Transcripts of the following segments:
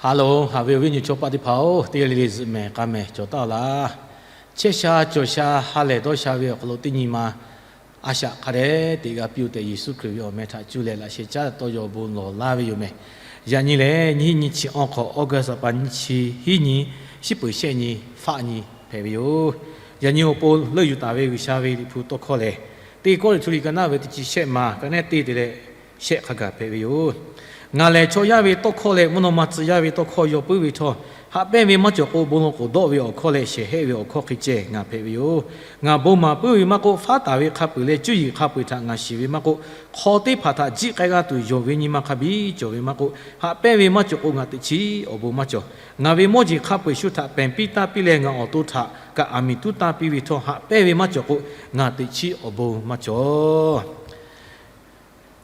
Hello, haꞈ ve awˬ viˉ awˬ nyi chaw paˆ teˇ hpaˍ-oˬ, teˇ g'aˇ le le zuhꞈ mehˍ k'a mehˍ cawˬ taˍ laˇ. Chehˇ sha cawˬ sha ha lehˬ dawˇ sha ve awˬ hk'aw lo teˇ nyi ma a shaꞈ hk'a dehꞈ teꞈ g'a piˇ-oˬ tehꞈ, Yeˍsuˆ Hkriꞈ ve awˬ meh htaꞈ cuˇ leh laꞈ sheh caˉ tawˇ yaw bon lawˬ laˇ ve yoˬ mehˍ. Yaꞈ nyi lehˬ, nyiˇ hinˉ nyiˇ chi awˬ hk'awꞈ August a pa nyiˇ chi hiˉ nyi, shiˉ peuˍ shehˆ nyi, faˆ nyi hpehꞈ ve yoˬ. Yaꞈ nyi awˬ pon leuˆ yuˬ taˍ ve G'uiˬsha ve Liꞈ hpu tawˇ hkawˇ lehˬ, Teˇ Kawˇrenˍhtuˆ liꞈ ka naˉ ve teˇ chi shehˆ ma ka naˉ teˇ te leh shehˆ hk'a gaˬ hpehꞈ ve yoˬ. Ngaˬ lehˬ chaw yaˇ ve tawˇ hkawˇ leh mvuhˇ naw ma tcuh yaˇ ve tawˇ hkawˇ yaw puiˉ ve htawˇ, haꞈ pehnˇ ve maˇ cawˬ k'o, bon lawˬ k'oˍ dawˆ ve awˬ hkawˇ leh shehˍ hehˆ ve awˬ hkawˇ hk'e ceh ngaˬ hpehꞈ ve yoˬ. Ngaˬ bon maˍ puiˉ ve maˇ k'oˆ, faˉ taˍ ve hk'a peu-eˬ leh cuˇ yiˍ hk'a peu-eˬ htaꞈ ngaˬ shiˍ ve maˇ k'oˆ, hk'aw teˇ hpaˍ htaꞈ jiˆ k'ai g'a tuˬ yonˍ ve nyi ma hk'a biˇ cawˬ ve maˇ k'oˆ, haꞈ pehnˇ ve maˇ cawˬ k'o, ngaˬ teꞈ chiˉ awˬ bon maˇ cawˬ. Ngaˬ ve mawˇ jeˬ hk'a peu-eˬ shu htaꞈ pehˬ piˇ taˇ piˇ leh, ngaˬ awˬ to htaꞈ kaꞈ aˬ miˍ tuˉ taˇ piˇ ve htawˇ, haꞈ pehnˇ ve maˇ cawˬ k'o, ngaˬ teꞈ chiˉ awˬ bon maˇ cawˬ.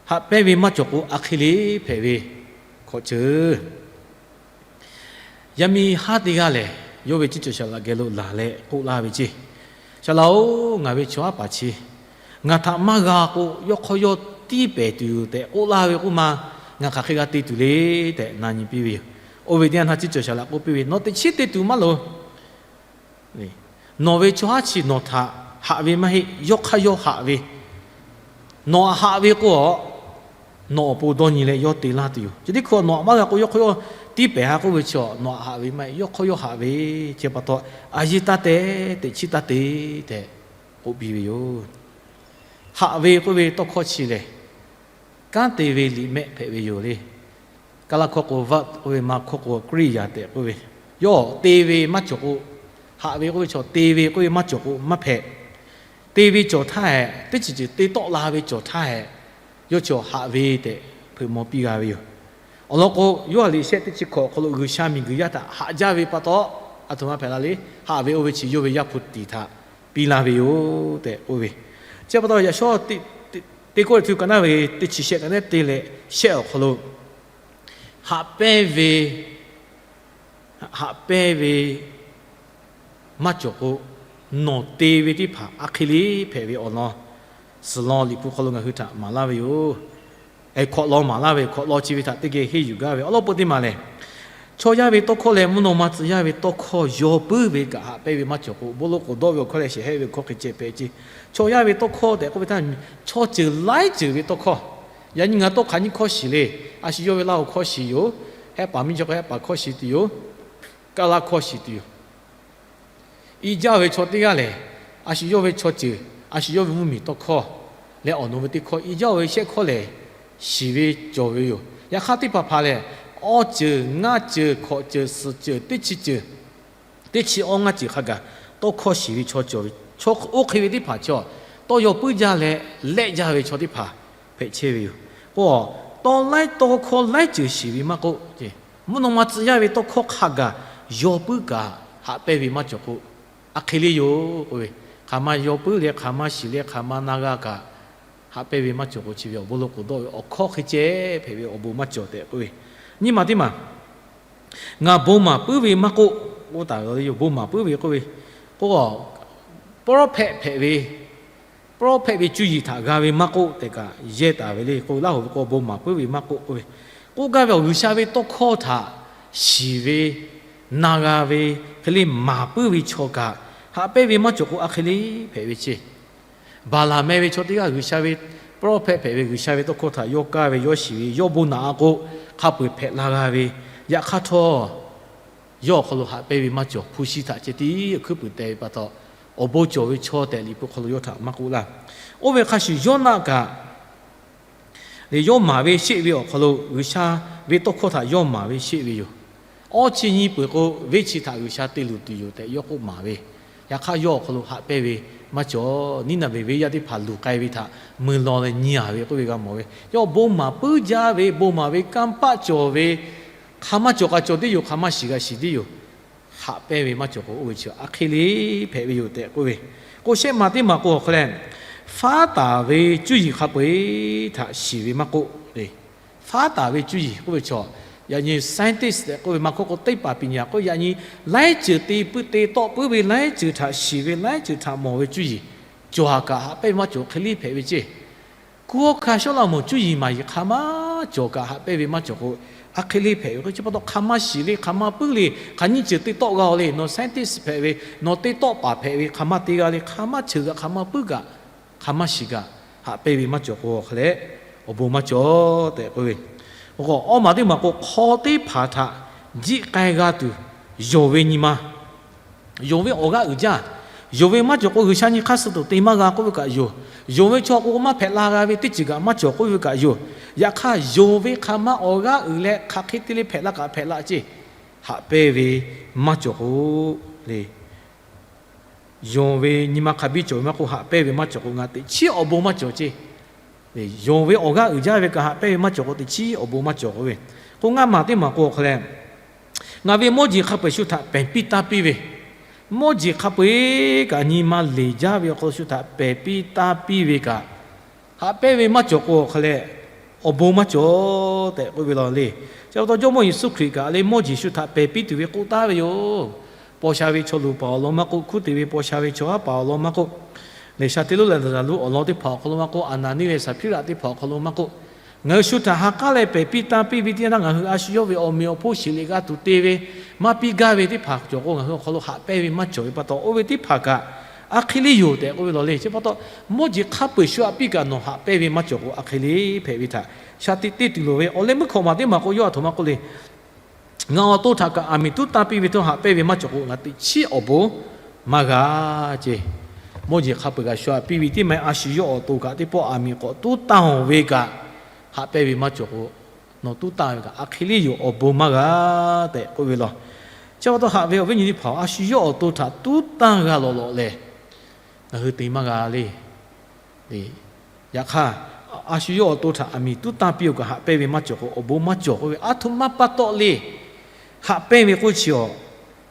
Haꞈ pehnˇ ve maˇ cawˬ k'o, a hk'e le hpehꞈ ve hkawꞈ ceuˬ. Yaˇ miˇ haˉ teˇ g'aˇ lehˬ, yawˇ ve ciˉ cawˬ saˍ laꞈ geh lo laˬ leh k'oˆ laˇ ve ceˇ, Saˍ laꞈ-oˬ, ngaˬ ve chaw haˉ paˍ chi ngaˬ htaꞈ maˇ g'a k'o, yawˇ hk'aw yawˇ tiˉ pehˍ tuˬ yoˬ tehꞈ k'oˆ laˇ ve k'oˆ ma, ngaˬ hk'aˬ hk'e g'a te tuˬ le tehꞈ na nyi piˇ ve yoˬ. Oˇ ve teˇ yanˇ htaˇ ciˉ cawˬ saˍ laꞈ k'oˆ piˇ ve, Nawˬ teꞈ chiˉ te tuˬ maˇ loˍ. Nawˬ ve chaw haˉ chi nawˬ htaꞈ haꞈ ve maˇ heˆ, yawˇ hk'aˇ yawˇ haꞈ ve. Nawˬ aꞈ haꞈ ve k'o, nawˬ awˬ pon dawˇ nyi leh yawˇ te laˇ tuˬ yoˬ. Chi teˇ hkui nawˬ aꞈ maˇ g'a k'o, yawˇ hk'aw yawˇ tiˉ pehˍ ha k'oˆ ve chi, nawˬ aꞈ haꞈ ve maˇ heˆ, yawˇ hk'aˇ yawˇ haꞈ ve. Chi pa taw, a yeˇ taˇ te, teꞈ chiˉ taˇ te tehꞈ k'oˆ piˇ ve yoˬ. Haꞈ ve k'oˆ ve tawˇ hkawˇ chi lehˬ, kanˉ te ve liꞈ mehˆ hpehꞈ ve yoˬ le. Kaˇlaˇ hkawˇ k'o, verb k'oˆ ve, Manˇ hkawˇ k'o, ကိရိယာ tehꞈ k'oˆ ve, yawˇ te ve maˇ cawˬ k'o, haꞈ ve k'oˆ ve chaw te ve k'oˆ ve maˇ cawˬ k'o maˇ hpehꞈ. Te ve cawˬ htaˇ hehꞈ, teˇ ceuˬ ceuˬ te tawˆ la ve cawˬ htaˇ hehꞈ, yawˇ chi haꞈ ve tehꞈ hpeuꞈ maw piˇ g'a ve yoˬ. Awˬ lawn k'o, Yoˇhanˬ liꞈ shehˆ teˇ chi hkawꞈ awˬ hk'aw lo G'uiˬsha miˬguiˬ yaˇ htaꞈ haꞈ jaˇ ve pa taw, aˬ htoꞈ ma hpehꞈ la le. Haꞈ ve oˇ ve chi yawˇ ve Yaˇ hpu tiˍ htaꞈ piˇ laˇ ve yoˬ tehꞈ k'oˆ ve. Chi pa taw, yaꞈ shawˉ Teˇ Kawˇrenˍhtuˆ ka naˉ ve teˇ chi shehˆ ka naˉ te leh shehˆ awˬ hk'aw lo, haꞈ pehnˇ ve, haꞈ pehnˇ ve maˇ cawˬ k'o, nawˬ te ve teˇ hpaˍ a hk'e le hpehꞈ ve awˬ lawn, suhˍ lawn Liꞈ hpu hk'aw lo ngaˬ hui htaꞈ maˍ laˇ ve yoˬ. Hkawꞈ lawn maˍ laˇ ve, hkawꞈ lawn chi ve htaꞈ teˇ geh henˇ yuˬ gaˇ ve awˬ lawn peuˬ teˇ maˬ lehˬ, chaw yaˇ ve tawˇ hkawˇ leh mvuhˇ naw ma tcuh yaˇ ve tawˇ hkawˇ yaw puiˉ ve kaꞈ haꞈ pehnˇ ve maˇ cawˬ k'o, bon lawˬ k'oˍ dawˆ ve awˬ hkawˇ leh shehˍ hehˆ ve awˬ hkawˇ hk'e ceh hpehꞈ ce. Chaw yaˇ ve tawˇ hkawˇ tehꞈ k'oˆ ve htaˇ, chaw ceuˬ laiˉ ceuˬ ve tawˇ hkawˇ, yaꞈ nyi ngaˬ tawˇ hk'aˬ nyiˇ hkawˇ shiˍ le. A shu yawˇ ve Laˇ huˍ hkawˇ shiˍ yoˬ. Hehˆ paˍ miˇ chaw hk'e hehˆ paˍ hkawˇ shiˍ tuˬ yoˬ. Kaˇlaˇ hkawˇ shiˍ tuˬ yoˬ. I jaˇ ve chaw teˇ g'aˇ lehˬ, a shu yawˇ ve chaw ceuˬ, a shu yawˇ ve mvuhˇmiˬ tawˇ hkawˇ leh awˬ nu ve teˇ hkawˇ, i jaˇ ve shehˆ hkawˇ lehˬ, shiˍ ve cawˬ ve yoˬ. Yaꞈ hk'aˇ teˇ hpaˍ hpaˍ lehˬ, awˇ ceuˬ ngaˇ ceuˬ hkawꞈ ceuˬ suhˍ ceuˬ teˇ chi ceuˬ, teˇ chi awˇ ngaˇ ceuˬ hk'a gaˬ tawˇ hkawˇ shiˍ ve chaw cawˬ ve. Chaw oˇ hk'e ve teˇ hpaˍ chaw, tawˇ yaw puiˉ jaˇ leh lehˆ jaˇ ve chaw teˇ hpaˍ hpehꞈ chehˇ ve yoˬ. K'o, tawˇ laiˉ tawˇ hkawˇ laiˉ ceuˬ shiˍ ve maˇ k'oˆ, mvuhˇ naw ma tcuh yaˇ ve tawˇ hkawˇ hk'a gaˬ yaw puiˉ kaꞈ haꞈ pehnˇ ve maˇ cawˬ k'o, a hk'e le yoˬ k'oˆ ve, hk'aˬ ma yaw puiˉ leh hk'aˬ ma shiˍ leh hk'aˬ ma na g'a kaꞈ, haꞈ pehnˇ ve maˇ cawˬ k'o, chi ve awˬ bon lawˬ k'oˍ dawˆ ve awˬ hkawˇ hk'e ceh hpehꞈ ve awˬ bon maˇ cawˬ tehꞈ k'oˆ ve. Nyiˇ maˬ teˇ maˬ, ngaˬ bon maˍ puiˉ ve maˇ k'oˆ, k'oˆ taˍ ve yoˬ. Bon maˍ puiˉ ve k'oˆ ve k'o, prophet hpehꞈ ve, prophet ve cuˇ yiˍ htaꞈ g'a ve maˇ k'oˆ tehꞈ kaꞈ yehˇ taˍ ve le. K'o, Laˇ huˍ ve k'o, bon maˍ puiˉ ve maˇ k'oˆ k'oˆ ve, k'oˆ gaˇ ve awˬ G'uiˬsha ve tawˇ hkawˇ htaꞈ shiˍ ve, na g'a ve, hk'e le maˍ puiˉ ve chaw kaꞈ, haꞈ pehnˇ ve maˇ cawˬ k'o, a hk'e le hpehꞈ ve ceˇ. Baˍlaˍmeˍ ve chaw teˇ g'aˇ G'uiˬsha ve prophet hpehꞈ ve, G'uiˬsha ve tawˇ hkawˇ htaꞈ yawˇ kaˇ ve, yawˇ shiˍ ve, yawˇ bon naꞈ a k'o, hk'a peu-eˬ hpehꞈ la g'a ve, yaꞈ hk'aˇ htawˇ yawˇ awˬ hk'aw lo haꞈ pehnˇ ve maˇ cawˬ. Hpu shi htaꞈ ceh tiˉ hkuiˉ puiˍ teh ve pa taw, awˬ bon cawˬ ve chaw tehꞈ Liꞈ hpu hk'aw lo yawˇ htaꞈ maˇ k'oˆ laˇ. Oˇ ve hk'a shuˍ, Yoˇnaˆ kaꞈ lehˬ, yawˇ maˍ ve sheˆ ve awˬ hk'aw lo G'uiˬsha ve tawˇ hkawˇ htaꞈ yawˇ maˍ ve sheˆ ve yoˬ. Awˇ chi nyi peuˬ k'o, venˇ chi htaꞈ G'uiˬsha te luˬ tuˬ yoˬ tehꞈ yawˇ k'oˆ maˍ ve. Yaꞈ hk'aˇ, yawˇ awˬ hk'aw lo haꞈ pehnˇ ve maˇ cawˬ. Niˉnaˍveˍ venˇ yaˇ teˇ hpaˍ luˬ k'ai ve htaꞈ mui law leh nyi a ve k'oˆ ve g'a mawˬ ve. Yawˇ bon maˍ puiˉ jaˇ ve, bon maˍ ve kanˇ paˆ cawˬ ve, hk'aˬ ma cawˬ k'a cawˬ teˇ yoˬ, hk'aˬ ma shiˍ k'a shiˍ teˇ yoˬ. Haꞈ pehnˇ ve maˇ cawˬ k'o, oˇ ve chi a hk'e le hpehꞈ ve yoˬ tehꞈ k'oˆ ve. K'o, shehˆ maˬ teˇ maˬ k'o, awˬ hk'aw leh, faˉ taˍ ve cuˇ yiˍ hk'a peu-eˬ htaꞈ shiˍ ve maˇ k'oˆ le. Faˉ taˍ ve cuˇ yiˍ k'oˆ ve chaw, yaꞈ nyi scientist tehꞈ k'oˆ ve, maˇ hkawˇ k'o သိပ္ပံပညာ k'oˆ ve, yaꞈ nyi laiˉ ceuˬ te puiˉ te tawˆ puiˉ ve, laiˉ ceuˬ htaꞈ shiˍ ve, laiˉ ceuˬ htaꞈ mawˬ ve cuˇ yiˍ cawˬ a kaꞈ, haꞈ pehnˇ ve maˇ cawˬ, hk'e le hpehꞈ ve ceˇ. Kuˇ hawˉ hkanˇ shawˉ laˇ moˍ cuˇ yiˍ maˍ yiˍ hk'a maˇ cawˬ kaꞈ haꞈ pehnˇ ve maˇ cawˬ k'o, a hk'e le hpehꞈ ve k'o, chi pa taw hk'a maˇ shiˍ le, hk'a maˇ puiˉ le, hk'aˬ nyiˇ ceuˬ teˇ tawˆ g'a-o le, nawˬ scientist hpehꞈ ve, nawˬ teˇ tawˆ paˍ hpehꞈ ve, hk'a maˇ te g'a le, hk'a maˇ cheuˬ kaꞈ, hk'a maˇ puiˉ kaꞈ, hk'a maˇ shiˍ kaꞈ, haꞈ pehnˇ ve maˇ cawˬ k'o hk'e leh, awˬ bon maˇ cawˬ tehꞈ k'oˆ ve. Awˬ maˬ teˇ maˬ k'o, hk'aw teˇ hpaˍ htaꞈ jiˆ k'ai g'a tuˬ, yonˍ ve nyi ma, yonˍ ve awˬ g'aˇ uiˍ jaˇ. Yonˍ ve maˇ cawˬ k'o, G'uiˬsha nyi hk'aˇ suh tuˬ te maˇ g'a k'oˆ ve kaꞈ yoˬ. Yonˍ ve chaw k'o maˇ hpehꞈ la g'a ve teˇ ceuˬ kaꞈ maˇ cawˬ k'oˆ ve kaꞈ yoˬ. Yaꞈ hk'aˇ, yonˍ ve hk'a maˇ awˬ g'aˇ uiˍ leh hk'aˬ hk'e te le hpehꞈ la kaꞈ hpehꞈ la ceˇ, haꞈ pehnˇ ve maˇ cawˬ k'o le. Yonˍ ve nyi ma hk'a biˇ cawˬ ve maˇ k'oˆ, haꞈ pehnˇ ve maˇ cawˬ k'o, ngaˬ teꞈ chiˉ awˬ bon maˇ cawˬ ceˇ. Yonˍ ve awˬ g'aˇ uiˍ jaˇ ve kaꞈ haꞈ pehnˇ ve maˇ cawˬ k'o, teꞈ chiˉ awˬ bon maˇ cawˬ k'oˆ ve. K'o ngaˇ maˬ teˇ maˬ k'o hk'e leh, ngaˬ ve mawˇ jeˬ hk'a peu-eˬ shu htaꞈ pehˬ piˇ taˇ piˇ ve, mawˇ jeˬ hk'a peu-eˬ kaꞈ nyi ma leˬ jaˇ ve awˬ hk'aw lo shu htaꞈ pehˬ piˇ taˇ piˇ ve kaꞈ, haꞈ pehnˇ ve maˇ cawˬ k'o hk'e leh, awˬ bon maˇ cawˬ tehꞈ k'oˆ ve law le. Chi pa taw Jawˇmawˇ Yeˍsuˆ Hkriꞈ kaꞈ le mawˇ jeˬ shu htaꞈ pehˬ piˇ tuˬ ve k'oˆ taˍ ve yoˬ. Paw sha ve chaw luˬ paˍ awˬ lawn maˇ k'oˆ, hkunˉ te ve paw sha ve chaw haˉ paˍ awˬ lawn maˇ k'oˆ, lehˬ sha te lonˉ lehˬ Laˍzaˍruˆ awˬ lawn teˇ hpaˍ awˬ hk'aw lo maˇ k'oˆ, Aˍnaˍniˆ leh Saˍhpiˇraꞈ teˇ hpaˍ awˬ hk'aw lo maˇ k'oˆ, ngaˬ hui shu htaꞈ ha k'aˉ leh pehˬ piˇ taˇ piˇ ve teˇ yanˇ htaˇ, ngaˬ hui a shu yawˇ ve awˬ meꞈ awˬ hponˇ shiˍ liꞈ g'a tuˬ te ve, maˇ piˇ gaˇ ve teˇ hpaˍ cawˬ k'o, ngaˬ hui awˬ hk'aw lo haꞈ pehnˇ ve maˇ cawˬ ve pa taw, oˇ ve teˇ hpaˍ kaꞈ a hk'e le yoˬ tehꞈ k'oˆ ve law le. Chi pa taw, mawˇ jeˬ hk'a peu-eˬ shu htaꞈ piˇ kaꞈ nawˬ haꞈ pehnˇ ve maˇ cawˬ k'o, a hk'e le hpehꞈ ve htaꞈ shaˍ tiꞈ te tuˬ loˍ ve. Awˬ leh meuˇ hkawꞈ maˬ teˇ maˬ k'o, yawˇ a htoꞈ ma k'oˆ le, ngaˬ awˬ to htaꞈ kaꞈ aˬ miˍ tuˉ tanˇ piˇ ve htawˇ haꞈ pehnˇ ve maˇ cawˬ k'o, ngaˬ teꞈ chiˉ awˬ bon maˇ g'a ceˇ. Mawˇ jeˬ hk'a peu-eˬ kaꞈ shu htaꞈ piˇ ve teˇ maˇ heˆ, a shu yawˇ awˬ to kaꞈ teˇ pawˆ aˬ miˍ k'awꞈ tuˉ tanˇ-oˬ ve kaꞈ, haꞈ pehnˇ ve maˇ cawˬ k'o, nawˬ tuˉ tanˇ ve kaꞈ a hk'e le yoˬ, awˬ bon maˇ g'a tehꞈ k'oˆ ve law. Chi pa taw haꞈ ve awˬ viˉ nyi teˇ hpaˍ, a shu yawˇ awˬ to htaꞈ tuˉ tanˇ g'a lawꞈ lawꞈ lehˬ, ngaˬ hui te maˇ g'a le. Yaꞈ hk'aˇ, a shu yawˇ awˬ to htaꞈ aˬ miˍ tuˉ tanˇ piˇ-oˬ kaꞈ haꞈ pehnˇ ve maˇ cawˬ k'o, awˬ bon maˇ cawˬ k'oˆ ve. A htoꞈ ma pa taw le, haꞈ pehnˇ ve k'oˆ chi awˬ,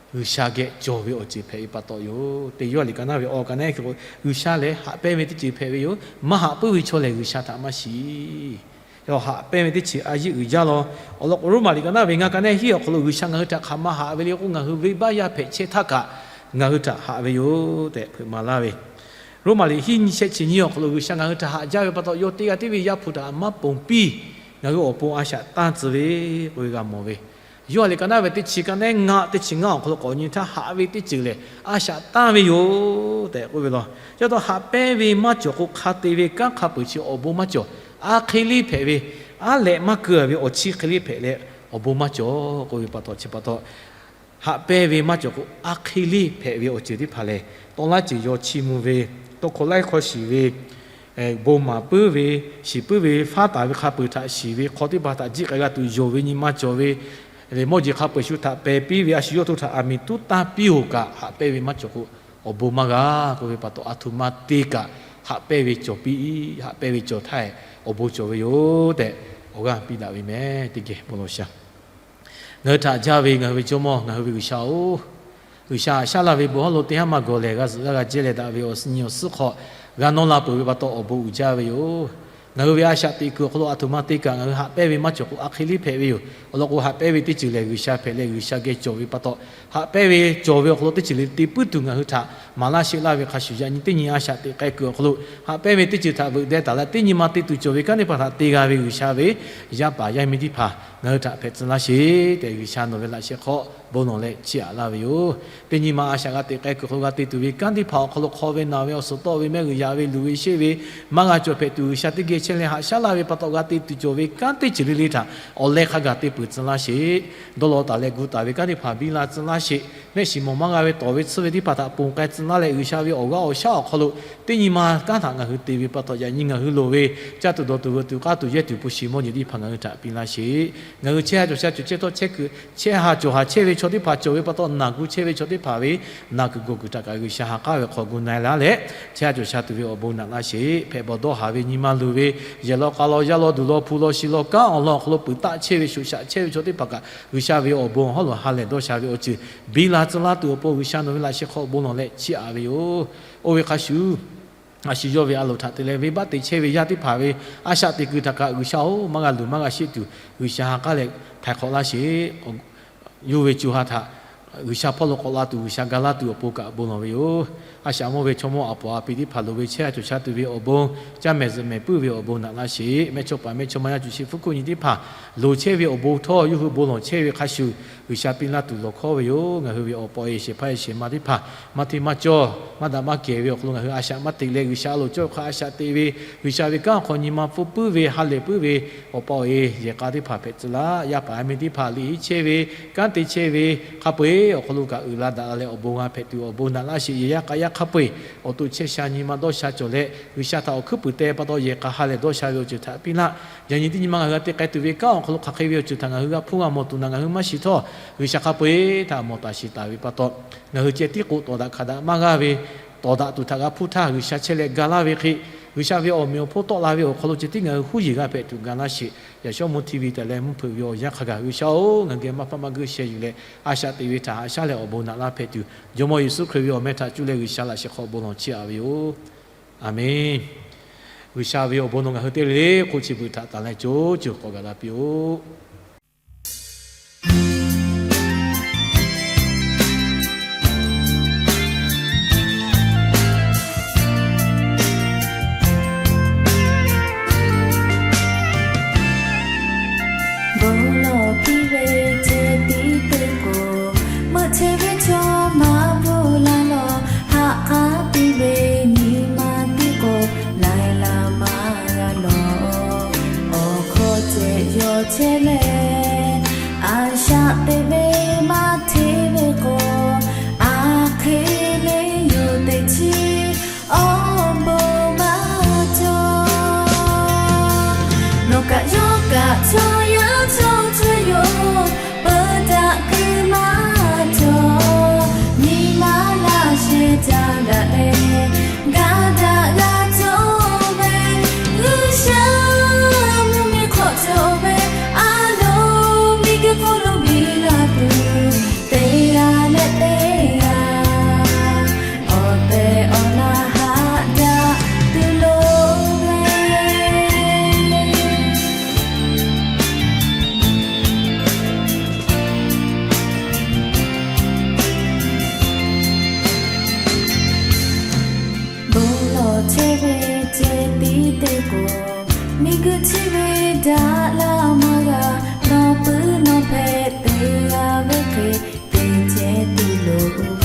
G'uiˬsha geh cawˬ ve awˬ ceuˬ hpehꞈ ve pa taw yoˬ. Teˇ Yoˇhanˬ liꞈ ka naˉ ve awˬ ka naˉ hk'e k'o, G'uiˬsha lehˬ haꞈ pehnˇ ve teˇ ceuˬ hpehꞈ ve yoˬ. Maˇ haꞈ puiˉ ve chaw lehˬ G'uiˬsha htaꞈ maˇ shiˍ. Yawˇ haꞈ pehnˇ ve teˇ ceuˬ a yeˇ uiˍ jaˇ law. Awˬ lawn k'o, Roˉmaꞈ liꞈ ka naˉ ve ngaˇ ka naˉ hiˉ awˬ hk'aw lo, G'uiˬsha ngaˬ hui htaꞈ hk'aˬ ma haꞈ ve le k'o, ngaˬ hui venˇbaˆ yaˇ hpehꞈ chehˇ htaˇ kaꞈ ngaˬ hui htaꞈ haꞈ ve yoˬ tehꞈ hpeuꞈ maˍ laˇ ve. Roˉmaꞈ liꞈ hiˉ nyiˇ shehˆ chi nyiˇ awˬ hk'aw lo, G'uiˬsha ngaˬ hui htaꞈ haꞈ jaˇ ve pa taw, yawˇ teˇ g'aˇ tiˉ ve Yaˇ hpu htaꞈ maˇ ponˬ piˇ, ngaˬ hui awˬ pon a shaꞈ tanˇ tcuh ve k'oˆ ve g'a mawˬ ve. Yoˇhanˬ liꞈ ka naˉ ve teˇ chi ka naˉ ngaˇ, teˇ chi ngaˇ awˬ hk'aw lo k'awꞈ nyi htaˇ, haꞈ ve teˇ ceuˬ lehˬ a shaꞈ tanˇ ve yoˬ tehꞈ k'oˆ ve law. Chi pa taw haꞈ pehnˇ ve maˇ cawˬ k'o, hk'a te ve kanˉ hk'a peu-eˬ chi awˬ bon maˇ cawˬ. A hk'e le hpehꞈ ve, aˉ lehꞈ maˇ keu-a ve awˬ chi hk'e le hpehꞈ leh, awˬ bon maˇ cawˬ k'oˆ ve pa taw, chi pa taw haꞈ pehnˇ ve maˇ cawˬ k'o, a hk'e le hpehꞈ ve awˬ ceuˬ teˇ hpaˍ lehˬ, tawˇ laˇ ceuˬ yaw chiˇ mvuh ve, tawˇ hkawˇ laiˉ hkawˇ shiˍ ve, bon maˍ puiˉ ve, shiˍ puiˉ ve, faˉ taˍ ve hk'a peu-eˬ htaꞈ shiˍ ve, hk'aw teˇ hpaˍ htaꞈ jiˆ k'ai g'a tuˬ yonˍ ve nyi ma cawˬ ve, mawˇ jeˬ hk'a peu-eˬ shu htaꞈ pehˬ piˇ ve, a shu yawˇ to htaꞈ aˬ miˍ tuˉ tanˇ piˇ-oˬ kaꞈ, haꞈ pehnˇ ve maˇ cawˬ k'o, awˬ bon maˇ g'a k'oˆ ve pa taw, a htoꞈ ma te kaꞈ haꞈ pehnˇ ve cawˬ piˇ, haꞈ pehnˇ ve cawˬ htaˇ, awˬ bon cawˬ ve yoˬ tehꞈ awˬ g'aˇ piˇ daꞈ ve meh. Teˇ geh bon lawˬ sha. Ngaˬ hui htaꞈ jaˇ ve ngaˬ hui ve Jawˇmawˇ, ngaˬ hui ve G'uiˬsha-oˬ, G'uiˬsha haꞈ shaˉ laˇ ve bon hawˉ lo teˇ haˉ maˇ gawˬ lehˬ, g'a zuhꞈ g'aˇ g'a jehˇ leh daꞈ ve awˬ nyi awˬ suhˉ hk'aw g'a nawˇ la peuˬ ve pa taw, awˬ bon uiˍ jaˇ ve yoˬ. Ngaˬ hui ve a shaꞈ teꞈ kuiˬ awˬ hk'aw lo a htoꞈ ma te kaꞈ, ngaˬ hui haꞈ pehnˇ ve maˇ cawˬ k'o, a hk'e le hpehꞈ ve yoˬ. Awˬ lawn k'o, haꞈ pehnˇ ve teˇ ceuˬ lehˬ G'uiˬsha hpehꞈ leh G'uiˬsha geh cawˬ ve pa taw, haꞈ pehnˇ ve cawˬ ve awˬ hk'aw lo teˇ ceuˬ le te puiˉ tuˬ ngaˬ hui htaꞈ maˍ laˇ sheˆ laˇ ve hk'a shuˍ, yaꞈ nyi teˇ nyi a shaꞈ teꞈ k'ai kuiˬ awˬ hk'aw lo haꞈ pehnˇ ve teˇ ceuˬ htaꞈ veuꞈ deh taˍ leh, teˇ nyi ma te tuˬ cawˬ ve kanˉ teˇ hpaˍ htaꞈ te g'a ve G'uiˬsha ve yaˇ paˍ yaˇ miˇ teˇ hpaˍ ngaˬ hui htaꞈ hpehꞈ tcuh laˇ sheˍ tehꞈ, G'uiˬsha nawˬ ve laꞈ sheh hk'aw bon lawˬ leh chiˇ aꞈ laˇ ve yoˬ. Teˇ nyi ma a shaꞈ g'a teꞈ k'ai kuiˬ hk'aw lo g'a te tuˬ ve kanˉ teˇ hpaˍ awˬ hk'aw lo, hk'aw ve naˬ ve awˬ suhˍ tawˆ ve mehˆ g'uiˬ yaꞈ ve luˬ ve sheˆ ve maˇ g'a cawˬ hpehꞈ tuˬ, G'uiˬsha teˇ geh chehˇ leh haꞈ shaˉ laˇ ve pa taw, g'a te tuˬ cawˬ ve kanˉ teˇ ceuˬ le le htaꞈ awˬ leh hk'a gaˬ te peuˬ tcuh laˇ sheˍ. Dawˇ law taˍ leh gu taˍ ve kanˉ teˇ hpaˍ biˇ la tcuh laˇ sheˍ. Mehˆ shiˍ mawˬ maˇ g'a ve tawˍ ve tsuhˇ ve teˇ hpaˍ htaꞈ ponˬ k'ai tcuh laˇ leh, G'uiˬsha ve awˬ g'aˇ awˬ shaˉ awˬ hk'aw lo teˇ nyi ma kanˉ htaꞈ ngaˬ hui te ve pa taw, yaꞈ nyi ngaˬ hui loˍ ve caˇ tuˬ dawˬ tuˬ veuꞈ tuˬ k'aˇ tuˬ yehˇ tuˬ hpu shi mawˇ jeˬ teˇ hpaˍ ngaˬ hui htaꞈ piˇ laˇ sheˍ. Ngaˬ hui chehˇ ha cawˬ sha cawˬ chehˇ tawˇ chehˇ kuiˬ, chehˇ ha cawˬ ha chehˇ ve chaw teˇ hpaˍ cawˬ ve pa taw, naˬ gu chehˇ ve chaw teˇ hpaˍ ve naˬ kuiˬ gawˬ kuiˬ htaꞈ kaꞈ G'uiˬsha ha k'aˉ ve hk'aw gu na-e laˇ leh, chehˇ ha cawˬ sha tuˬ ve awˬ bon naꞈ laˇ sheˍ. Hpehꞈ bawˬ dawˇ haˍ ve nyi ma luˬ ve, yehˬ law k'a law yaˇ law duˬ law hpu law shi law kanˉ awˬ lawn awˬ hk'aw lo peuˬ taˆ chehˇ ve shoꞈ shaꞈ chehˇ ve chaw teˇ hpaˍ kaꞈ, G'uiˬsha ve awˬ bon hawˉ lo ha lehˬ dawˇ sha ve awˬ ceuˬ biˇ la tcuh laˇ tuˬ awˬ pon, G'uiˬsha nawˬ ve laꞈ sheh hk'aw bon lawˬ leh chiˇ aꞈ ve yoˬ. Oˇ ve hk'a shuˍ, a shu yawˇ ve a loˍ htaꞈ te leh venˇbaˆ te chehˇ ve yaˇ teˇ hpaˍ ve a shaꞈ teꞈ kuiˬ htaꞈ kaꞈ, G'uiˬsha-oˬ, maˇ g'a luˬ maˇ g'a sheˆ tuˬ G'uiˬsha ha k'aˉ leh htaiˍ hk'awꞈ laˇ sheˍ. Yawˇ ve co ha htaꞈ G'uiˬsha hpawˇ lo k'awꞈ la tuˬ, G'uiˬsha ga laˇ tuˬ awˬ pon kaꞈ bon lawˬ ve yoˬ. A shaꞈ mawˇ ve chaw mawˇ a poˍ a pi teˇ hpaˍ loˍ ve chehˇ a cawˬ sha tuˬ ve awˬ bon, caˇ mehˍ zuhꞈ mehˍ puiˉ ve awˬ bon naꞈ laˇ sheˍ. Mehˇchawˇpaˍ mehˇchawˇma yaˇ cuˬ chi hpfuhˇ hkuˆ nyi teˇ hpaˍ loˍ chehˇ ve awˬ bon htawˇ, yawˇ hui bon lawˬ chehˇ ve hk'a shuˍ G'uiˬsha piˇ laˇ tuˬ lawˬ hkawˉ ve yoˬ. Ngaˬ hui ve awˬ pa e shehˍ hpaˇ e shehˍ ma teˇ hpaˍ maˇ hteˇ maˇ cawˇ, maˇ daꞈ maˇ kehˬ ve awˬ hk'aw lo ngaˬ hui a shaꞈ maˇ teꞈ leh, G'uiˬsha a loˍ cawˇ hk'a a shaꞈ teꞈ ve, G'uiˬsha ve kanˉ awˬ hk'aw nyi ma pfuhˇ puiˉ ve, ha lehˬ puiˉ ve awˬ pa awˬ e yehˬ k'a teˇ hpaˍ hpehꞈ tcuh laˇ. Yaˇ paˍ yaˇ miˇ teˇ hpaˍ liꞈ henˇ chehˇ ve, kanˉ te chehˇ ve, hk'a peu eˬ awˬ hk'aw lo kaꞈ uiˍ la daꞈ la leh awˬ bon g'a hpehꞈ tuˬ awˬ bon naꞈ laˇ sheˍ. Yehˬ yaˇ k'a yaˇ hk'a peu eˬ awˬ to chehˇ sha nyi ma dawˇ sha cawˬ leh, G'uiˬsha htaꞈ awˬ hkuiˉ puiˍ te pa taw yehˬ k'a ha lehˬ dawˇ sha ve awˬ ceuˬ htaꞈ piˇ laˇ. Yaꞈ nyi teˇ nyi ma ngaˬ hui g'a te k'ai tuˬ ve kanˉ awˬ hk'aw lo hk'aˬ hk'e ve awˬ ceuˬ htaꞈ ngaˬ hui g'a hpuˇ g'a mawˬ tuˬ naꞈ ngaˬ hui maˇ shiˍ htawˇ, G'uiˬsha hk'a peu eˬ htaꞈ mawˬ taˍ shiˍ taˍ ve pa taw, ngaˬ hui ceh tiˉ k'o tawˍ daꞈ hk'a daꞈ maˇ g'aˇ ve, tawˍ daꞈ tuˬ htaꞈ g'a hpuˇ htaˇ, G'uiˬsha chehˇ leh ga laˇ ve hk'e, G'uiˬsha ve awˬ meꞈ awˬ hponˇ tawˆ la ve awˬ hk'aw lo ceh tiˉ ngaˬ hui huˉ yeˬ g'a hpehꞈ tuˬ ga laˇ sheˍ. Yaꞈ shawˉ mvuhˇ htiˇ ve tehꞈ leh mvuhˇ hpeuꞈ ve awˬ yanˇ hk'a gaˬ G'uiˬsha-oˬ, ngaˬ geh maˇ hpaˇ maˇ guiˇ sheh yuˬ leh a shaꞈ teꞈ ve htaꞈ haꞈ shaˉ leh awˬ bon naꞈ laˇ hpehꞈ tuˬ, Jawˇmawˇ Yeˍsuˆ Hkriꞈ ve awˬ meh htaꞈ cuˇ leh G'uiˬsha laꞈ sheh hk'aw bon lawˬ chiˇ aꞈ ve yoˬ. Aˬmenˍ. G'uiˬsha ve awˬ bon nawˬ ngaˬ hui teˇ le le hk'oˆ chi beuꞈ htaꞈ tanˬ leh co ceuˬ k'awꞈ gaˬ la piˇ-oˆ. Bon lawˬ piˇ ve ceh tiˉ teˇ k'o, meuꞈ chehˇ ve chaw maˇ bvuhꞈ la lawˬ. Haꞈ k'aˉ piˇ ve nyi ma tiˉ k'o, laiˬ la maˇ g'a lawˬ. Awˬ hkawˇ ceh yawˇ chehˇ leh, a shaꞈ teꞈ ve maˇ hteˇ ve k'o, a hk'e le yoˬ teꞈ chiˇ awˬ bon maˇ cawˬ. Nawˬ kaꞈ yawˇ kaꞈ chaw yaˇ chaw chaweh yoˬ, peuˬ daꞈ keu maˇ cawˬ. Nyi ma laꞈ sheh ca daꞈ leh, ga daꞈ g'a cawˬ ve, G'uiˬsha mvuhˇ miˬ hk'awꞈ cawˬ ve, a loˍ miˬguiˬ hk'oˆ lo biˇ la tuˬ, teˇ g'aˇ leh teˇ g'aˇ awˬ tehˬ awˬ na haꞈ daꞈ tuˬ loˍ ve. Bon lawˬ chehˇ ve ceh tiˉ teˇ k'o, miˬguiˬ chi ve daꞈ la maˇ g'a. Nawˬ puiˉ nawˬ hpehꞈ te g'a ve hk'e, teˇ ceh tuˬ loˍ